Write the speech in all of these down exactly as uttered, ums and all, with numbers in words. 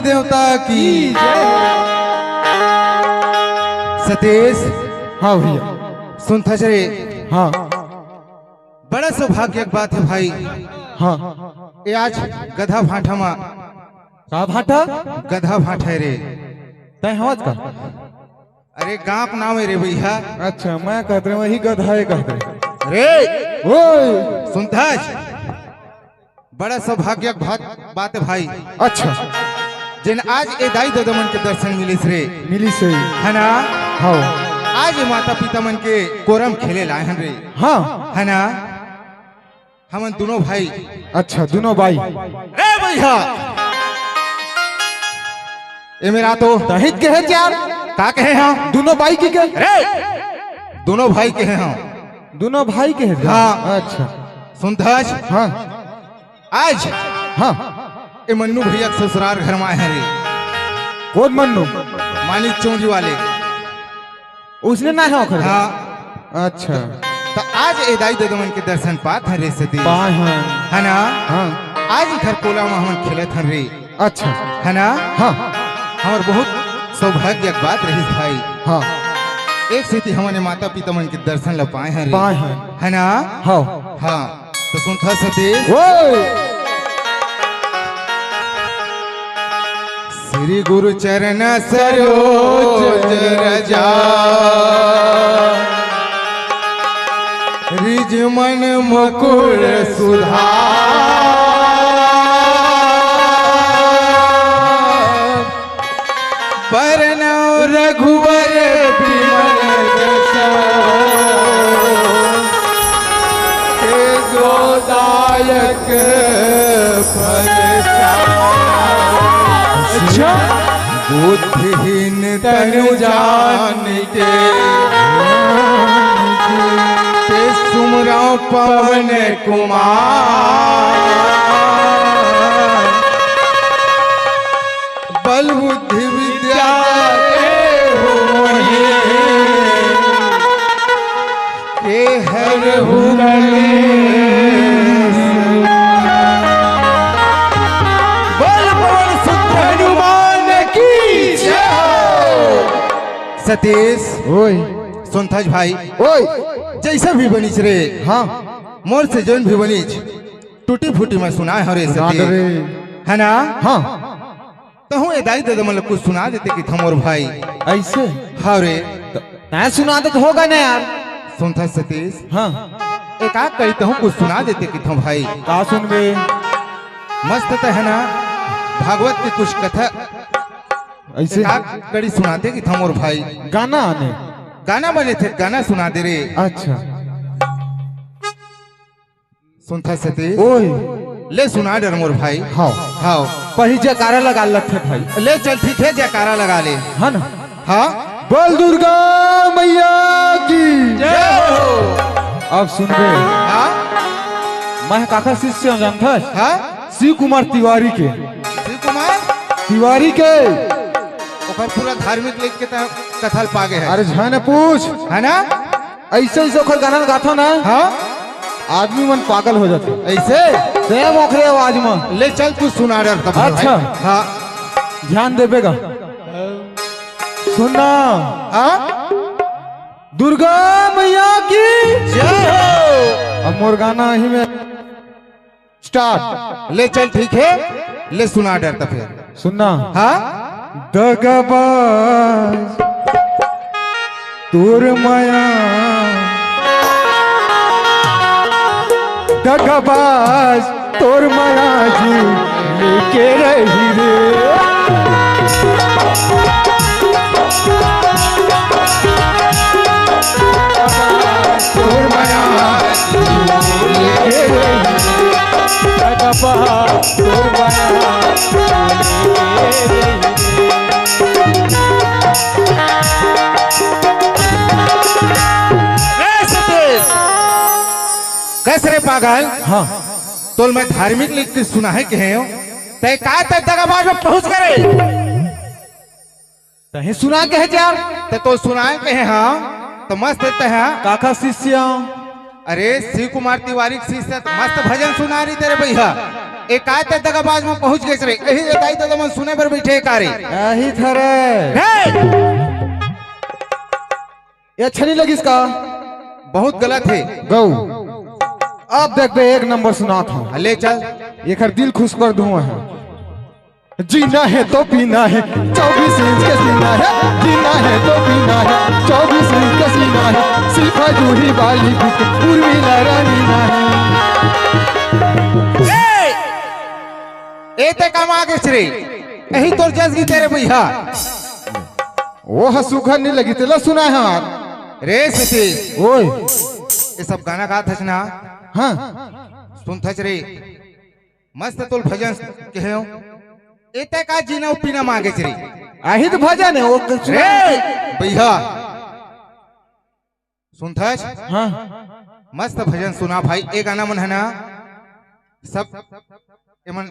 देवता की। सतीश। हाँ भैया। सुनथस रे। हाँ। बड़ा सौभाग्य के बात हे भाई। हाँ। ये आज गधा भांठा मा। का भांठा? गधा भांठा हे रे। तैं हवस का? अरे, गांव के नाम हे रे भैया। अच्छा, मैं कहत रहेंव, वही गधा हे कहत रहेंव। रे, ओए। सुनथस? बड़ा सौभाग्य के बात, बात हे भाई। अच्छा। जेन आज ए दाई ददा मन के दर्शन मिलिस रे। मिलिस हे। हे ना? हाँ। आज ए माता पिता मन के कोरम खेले ल आए हन रे। हाँ। हे ना? हमन दूनों भाई। अच्छा, दूनों बाई। रे भैया, ए मेर आ तो। तहीं त कहे यार। का कहे हंव? दूनों बाई कहिके। रे, दूनों भाई कहे हंव। दूनों भाई कहे यार। हाँ। अच्छा। सुनथस? हाँ। आज। हाँ। ए मन्नू भैया के ससुरार घर मा आए हन रे। कोन मन्नू? मानिक चौंरी वाले। ओइसने नाव हे ओकर? हाँ। अच्छा। त आज ए दाई ददा मन के दर्शन पात हन रे सतीश। पाए हन। हे ना? हाँ। आज इखर कोला मा हमन खेलत हन रे। अच्छा। हे ना? हाँ। हमर बहुत सौभाग्य के बात रहिस भाई। हाँ। एक सेती हमन ए माता पिता मन के दर्शन ल पाए हन रे। पाए हन। हे ना? हाँ। हाँ। त सुनथस सतीश? ओए! श्री गुरु चरण सरोज रज, रिझ मन मुकुर सुधार। बरनउँ रघुबर बिमल जसु, तेजो दायक फल चारि। अच्छा। बुद्धिहीन तनु जानिके, ते सुमिरउँ पवन कुमार। बल बुद्धि विद्या देहु मोहि, के हरहु कलेस। बोल पवन सुत हनुमान की जय हो। सतीश। ओए। सुनथस भाई। ओए। जइसे भी बनिस रे। हाँ। मोर से जउन भी बनिस, टूटी फूटी मैं सुनाए हंव रे सतीश। हे ना? हाँ। तहूँ ए दाई ददा मन ल कुछ सुना देते कहिथंव मोर भाई। अइसे? हाँ रे। त तैं सुना दे त होगे ना यार। सुनथस सतीश? हाँ। एक आध कड़ी तहूँ कुछ सुना देते कहिथंव भाई। का सुनबे? मस्त तैं हे ना, भागवत के कुछ कथा। अइसे? एक आध कड़ी सुनाते कहिथंव मोर भाई। गाना आने? गाना बने थे, गाना सुना दे रे। अच्छा। सुनथस सतीश? ओए। ले सुना डर मोर भाई। हाँ। हाँ। पहिली जयकारा लगा लेथे भाई। ले चल ठीक हे, जयकारा लगा ले। हे ना? हाँ। बोल दुर्गा मैया की। जय हो। अब सुनबे। हाँ? मैं काखर शिष्य हंव जानथस? हाँ? शिव कुमार तिवारी के। शिव कुमार? तिवारी के। ओकर पूरा धार्मिक लिख के त-, कथा ल पागे हे। अरे झन पूछ। हे ना? अइसे, अइसे ओकर गाना ल गाथंव ना, हाँ? आदमी मन पागल हो जाथे। अइसे? Same ओकरे आवाज म। ले चल, तू सुना डर तब। अच्छा। हाँ। ध्यान देबे गा। सुनना। हाँ? दुर्गा मैया की जय हो। अब मोर गाना ही में start। ले चल, ठीक हे, ले सुना डर त फेर। सुनना। हाँ? दगाबाज तोर मया, दगाबाज तोर मया जी लेके रही रे। तोर मया जी लेके रही रे। दगाबाज तोर मया जी लेके रही रे। रे सतीश! कस रे पागल? हाँ। तोल मैं धार्मिक लिख के सुनाए कहे हंव, तैं का तक दगाबाज में पहुंच गे रे? तहीं सुना कहे यार। त तोल सुनाए कहे हंव, त मस्त तैं हा। काखर शिष्य? अरे शिव कुमार तिवारी के शिष्य, त मस्त भजन सुना रही तेरे भैया। ए, काय ते दगाबाज में पहुंच गेस रे। एही दाई ददा मन सुने बर बइठे हे का रे। एही थरे। हे! ये अच्छा नहीं लगिस का? बहुत गलत हे। गऊ। अब देख बे, एक नंबर सुनात हंव। ले चल। एकर दिल खुश कर दूं मैं। जीना है तो पीना है, चौबीस इंच का सीना है। जीना है तो पीना है, चौबीस इंच का सीना है। सिर्फ जूही बाली भी उर्मिला रानी ना है। ए! ए ते का मागेस रे? एही तोर जस गीत हे रे भइया। ओ ह सुघर नहीं लगिस तेला सुनाय हंव। रे सतीश। ओए। ये सब गाना गात हस ना? हाँ। सुनत हस रे। मस्त तोल भजन कहेंव। ए ते का जीना पीना मागेस रे? आही तो भजन हे, ओ रे भइया। सुनत हस? हाँ। मस्त भजन सुना भाई। ए गाना मन हे ना, सब एमन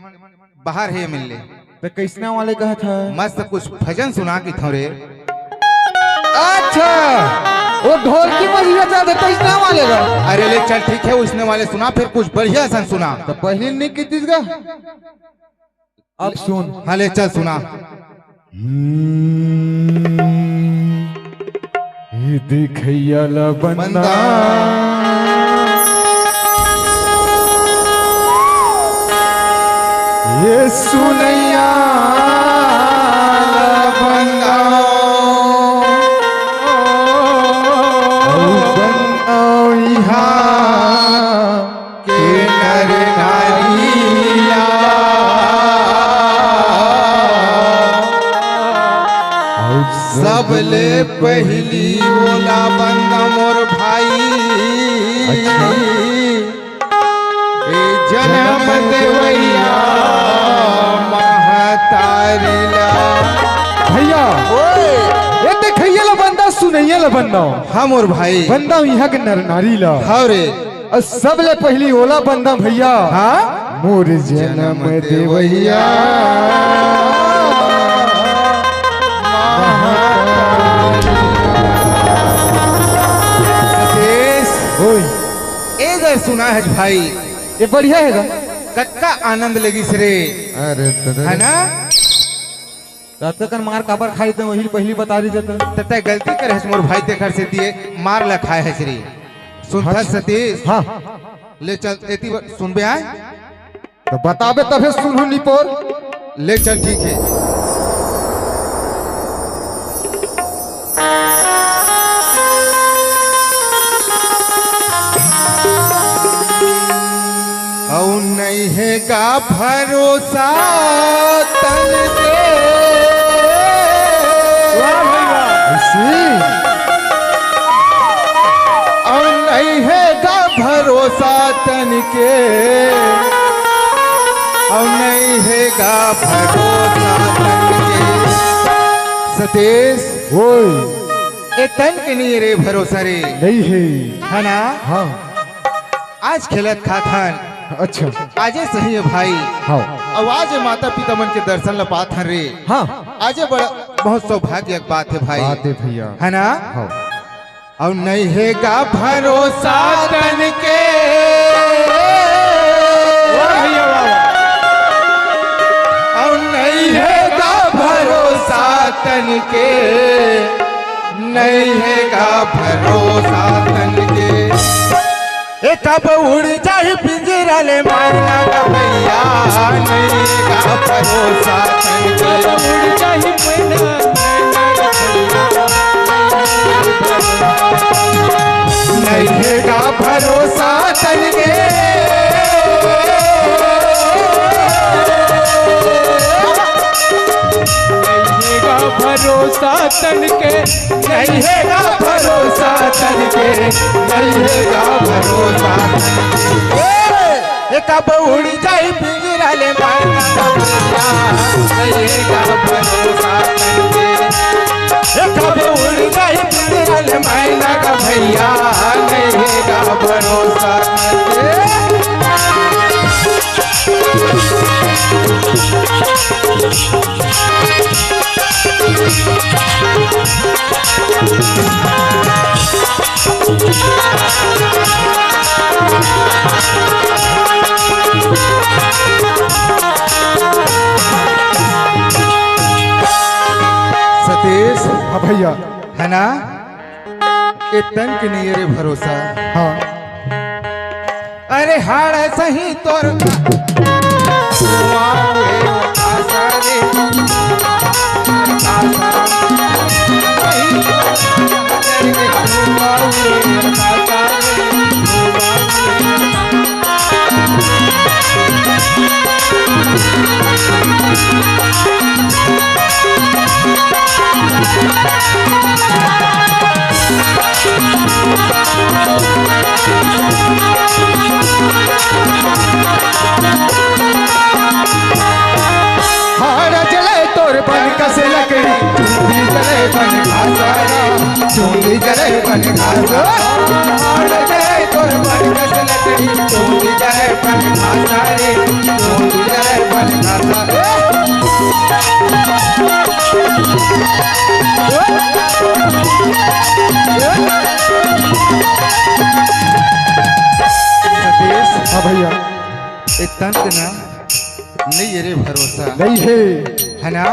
बाहर हे मिल ले। त कइसना वाले कहत हस? मस्त कुछ भजन सुना कहिथंव रे। अच्छा, ओ ढोलकी मजीरा चाहत हे, तइसना वाले गा। अरे ले चल, ठीक हे, ओइसने वाले सुना, फेर कुछ बढ़िया सन सुना। त पहिली नहीं कहितिस गा। अब सुन। हाँ, ले चल सुना। हम्म, ये देखइया ला बंदा। बंदा। ये सुनइया ला बंदा। ओ बंदा इहाँ के नर नारी ला। अउ सबले पहिली ओला बंदा मोर भाई। अच्छा। ए जनम देवइया महतारी ला। भइया। ओए। ए देखइया ला बंदा, सुनइया ला बंदा। हाँ मोर भाई। बंदा इहाँ के नर नारी ला। हाँ रे। अउ सबले पहिली ओला बंदा भइया। हाँ? मोर जनम देवइया। सतीश। ओए। ए गर सुना हस भाई। ये बढ़िया हे गा। कतका आनंद लगिस रे। अरे दादा। हे ना? त अतका कन मार काबर खाय ते, ओही पहिली बता देते त। त तैं गलती करे हस मोर भाई, तेखर सेती ए मार ल खाय हस रे। सुनथस सतीश? हाँ। ले चल, एती बर सुनबे आय। त बताबे तभे सुनहूं निपोर। ले चल, ठीक हे। अउ नइ हे गा भरोसा तन के। वाह भाई वाह। अउ नइ हे गा भरोसा तन के। अउ नइ हे गा भरोसा तन के। सतीश। ओए। ए तन के नइ रे भरोसा रे। नइ हे। हे ना? हाँ। आज खेलत खात हन। अच्छा। आजे सही हे भाई। हाँ। अउ आजे माता पिता मन के दर्शन ल पात हन रे। हाँ। आजे बड़ा बहुत सौभाग्य के बात हे भाई। बात हे भइया। हे ना? हाँ। अउ नइ हे गा भरोसा तन के। वाह भइया, वाह, वाह। अउ नइ हे गा भरोसा तन के। नइ हे गा भरोसा तन के। ए कब उड़ जाही पिंजरा ले मैना गा भइया, नइ हे गा भरोसा तन के। कब उड़ जाही मैना, मैना गा भइया। नइ हे गा भरोसा तन के। नइ हे गा भरोसा तन के, नइ हे गा भरोसा तन के, नइ हे गा भरोसा तन के। ए, ए कब उड़ जाही पिंजरा ले मैना गा भइया, नइ हे गा भरोसा तन के। ए कब उड़ जाही पिंजरा ले मैना गा भइया, नइ हे गा भरोसा तन के। हाँ भैया। है ना? ए तन के नइ ये रे भरोसा। हाँ। अरे हाड़ सही तोर हाड़ जले तोर बन कस लकड़ी, चुंदी जले बन घासा रे, चुंदी जले बन घासा। हाड़ जले तोर बन कस लकड़ी, चुंदी जले बन घासा रे, चुंदी जले बन घासा। सतीश, हाँ भैया। ए तंत ना नइ ये रे भरोसा। नइ हे। है ना?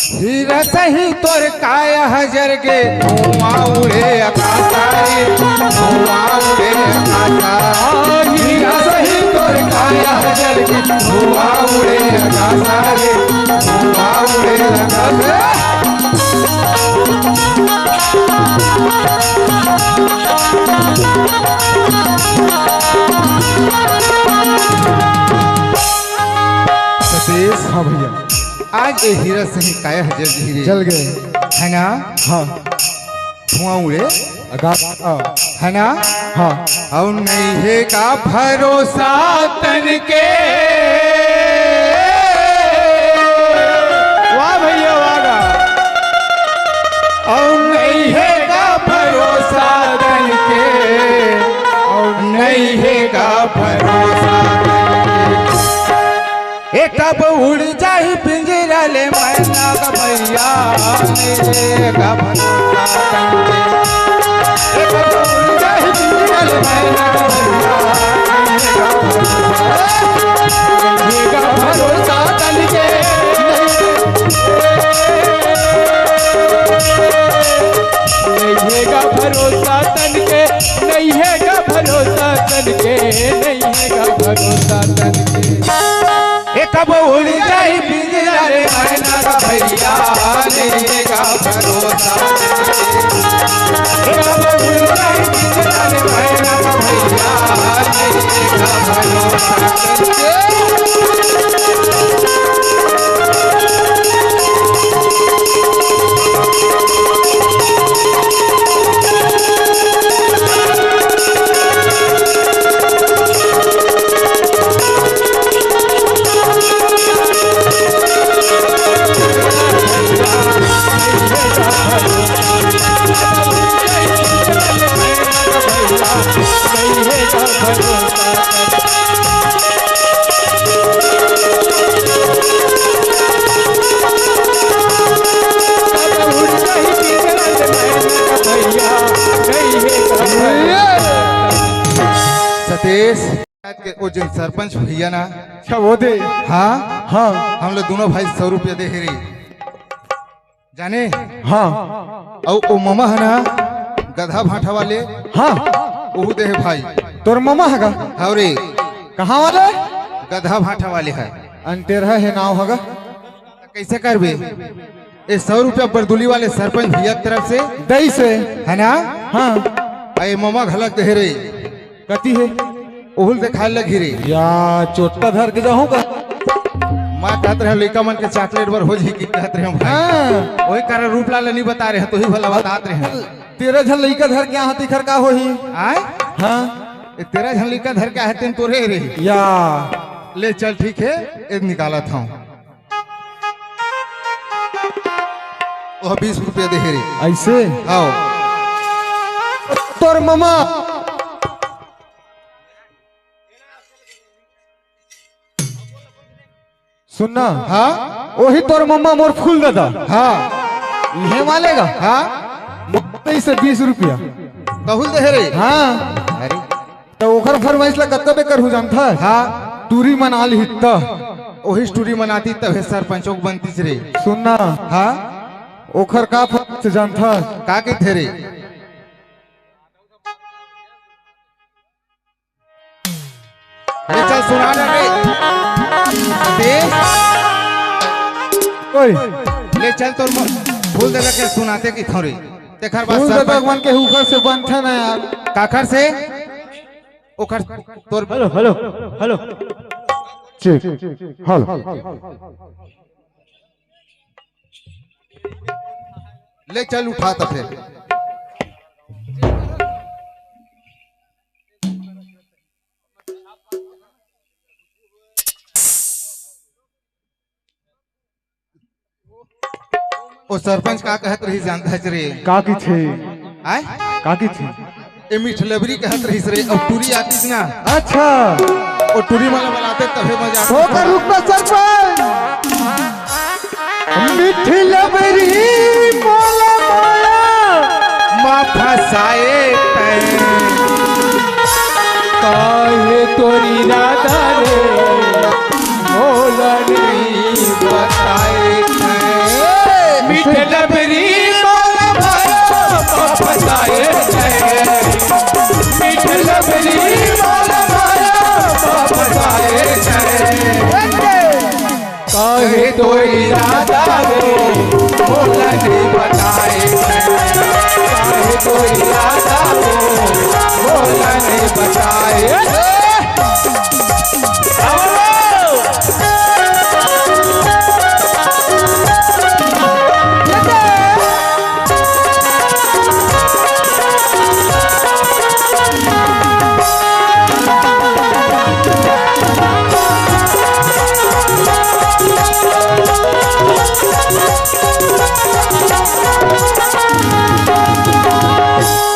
हीरा सही तोर काया हजर के धुआं उड़े आकाश रे, धुआं उड़े आकाश। हीरा सही तोर काया हजर के धुआं उड़े आकाश रे, धुआं उड़े आकाश रे। सतीश। हाँ भैया। आज ए हीरा सही काया हजर हीरे। जल गए। है ना? हाँ। धुआं उड़े। अगा-, हाँ। है ना? हाँ। अउ नइ हे का भरोसा तन के। वाह भैया, वाह गा। अउ नइ हे का भरोसा तन के, अउ नइ हे का भरोसा तन के। ए कब उड़ जाही पिंजरा ले मैना का भैया, नइ हे का भरोसा तन के। ए कब उड़ जाही पिंजरा ले मैना का भैया, नइ हे का भरोसा तन के। नइ हे का भरोसा तन के, नइ हे का भरोसा तन के, नइ हे का भरोसा तन के। ए कब उड़ जाही पिंजरा ले मैना का भैया, नइ हे का भरोसा तन के। ए कब उड़ जाही पिंजरा ले मैना का भैया, नइ हे का भरोसा तन के। सतीश, के वो जिन सरपंच भैया ना, अच्छा, वो दे। हाँ, हाँ। हम लोग दोनों भाई सौ रुपया दे हे रे, जाने? हाँ। अउ ओ ममा है ना, गधा भाटा वाले, हाँ। ओहू दे हे भाई। तोर ममा है का? हाँ रे। कहाँ वाले? गधा भाटा वाले है। अंटेरहा हे नाव है का? कइसे करबे? ए सौ रुपया बरदुली वाले सरपंच भैया के तरफ से। दई से। है ना? हाँ। अउ ए ममा घलक दे हे रे। कति हे? ओहू ल देखाय लगही रे। या चोट्टा धर के जाहूं का? मैं कहत रहेंव लइका मन के chocolate बर हो जाही कि कहत रहेंव भाई। हाँ। ओही कारण रूपलाल ल नइ बताय रहेंव, तोही भला बतात रहेंव। तेरा झन लइका धर के आहा, तेखर का होही? आय? हाँ। ए तेरा झन लइका धर के आहा तेन तोरे रे। या। ले चल ठीक हे, ए निकालत हंव। ओह बीस रुपया दे हे रे। अइसे? हाँ। तोर ममा। सुन ना। हाँ? ओही तोर ममा मोर फूल ददा। हाँ। इहे वाले गा। हाँ। मोर से बीस रुपया। तहूं ल दे हे रे। हाँ। अरे। त ओखर फरमाइश ला कतका बेर करहूं जानथस? हाँ। टूरी मना लिही त। ओहीच टूरी मनातिस तभे सरपंचो के बनतिस रे। सुन ना। हाँ। ओखर का फर्क से जानथस? का कहिथे रे? अरे चल सुना ना रे। अबे। ओए। ले चल तोर म-, फूल देवे के सुनाते कि थोड़ी। तेखर बाद फूल सरपंच देवे मन के उखर से बनथे ना यार। काखर से? ओखर तोर hello, hello, hello. Check, hello. ले चल उठा त फेर। ओ सरपंच का कहत रहिस जानथस रे? का कहिथे? आय? का कहिथे? ए मीठ लबरी कहत रहिस रे, अउ टूरी आतिस ना। अच्छा। ओ टूरी मन ला बलाते तभे मजा आतिस। ओकर रुक ना सरपंच। मीठ लबरी मोला माया मा फसाए तैं। काहे तोर इरादा रे मोला नइ बताए तैं। मीठ लबरी मोला माया मा फसाए तैं। मीठ लबरी मोला माया मा फसाए तैं। काहे तोर इरादा रे मोला नइ बताए। काहे तोर इरादा रे मोला नइ बताए।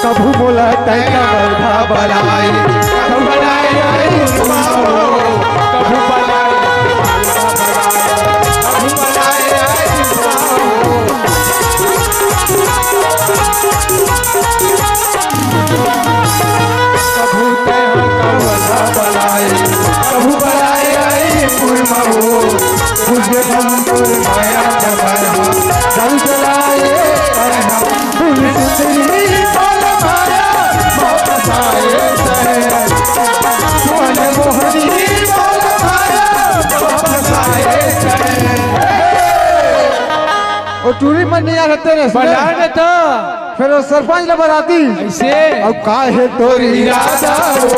कभू मोला तैं कमर भा बलाए, कभू बलाए आई सुनाओ, कभू बलाए, कभू बलाए आई सुनाओ। कभू तैं हा कमर भा बलाए, कभू बलाए आई सुनाओ। तुझे हम तोर माया जबर हा, दम चलाए तैं हा। फूल सुंदरी बोल माया, वापस आए तैं। सुन मोहनी बोल माया, वापस आए तैं। ओ टूरी मन नइ आ रहते रे, सुने? बजा न तो। फेर ओ सरपंच ला बलातिस। अइसे? अब काहे तोर इरादा हो,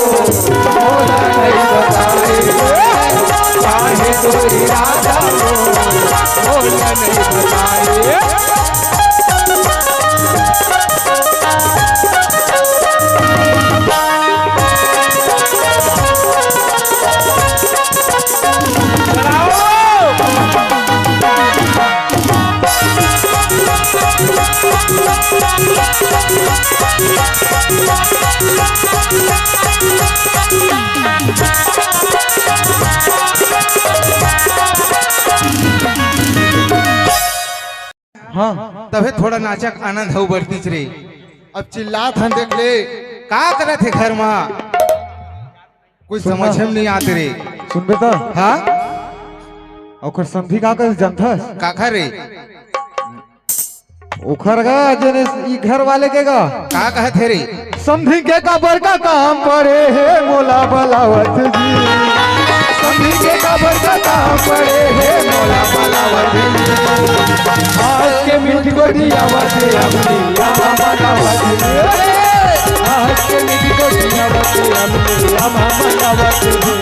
मोला नइ बताए। काहे तोर इरादा हो, मोला नइ बताए। हाँ। तभे थोड़ा नाचा के आनंद हउ बढ़तिस रे। अब चिल्लात हन देख ले, का करत हे घर मा? कुछ सुन ना। समझ में नइ आत रे। सुनबे त? हाँ? ओखर समधी का कहिस जानथस? काखर रे? ओखर गा, जेने ई घर वाले के गा। का कहत हे रे? समधी के का बड़का काम पड़े हे मोला बलावत जी। समधी के का बड़का काम पड़े हे मोला बलावत जी। आज के मीठ गोठियावत हे अमली अमा मनावत जी। आज के मीठ गोठियावत हे अमली अमा मनावत जी।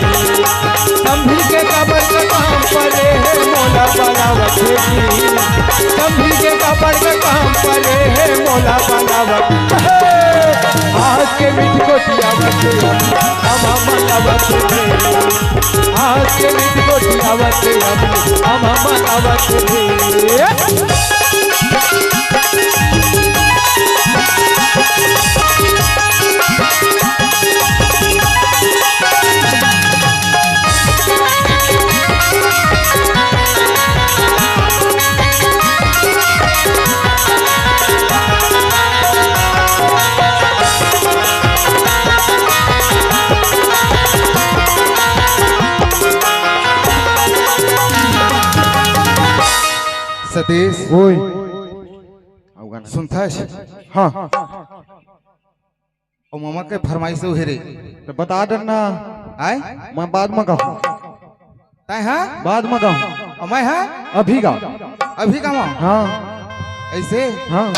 समधी के का बड़का काम पड़े हे मोला बलावत जी। समधी के का बड़का काम पड़े हे मोला बलावत हे। आज के मीठ गोठियावत हे अमा मनावत हे। आज के मीठ गोठियावत हे अमा मनावत हे। सतीश, ओए। सुनथस? हाँ। ओ ममा के फरमाइश हे रे। तो बता देना। आय? मैं बाद में गाऊँ। तय हाँ? बाद में गाऊँ। और मैं हाँ? अभी गाऊँ। अभी गाऊँ? हाँ। ऐसे? हाँ।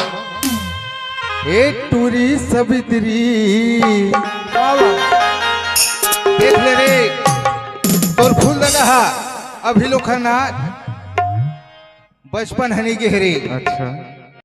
ए टूरी सबितरी। वाह, वाह। देख ले रे, तोर फूल दादा हा, अभी लोग ना बचपन हनी के रे। अच्छा।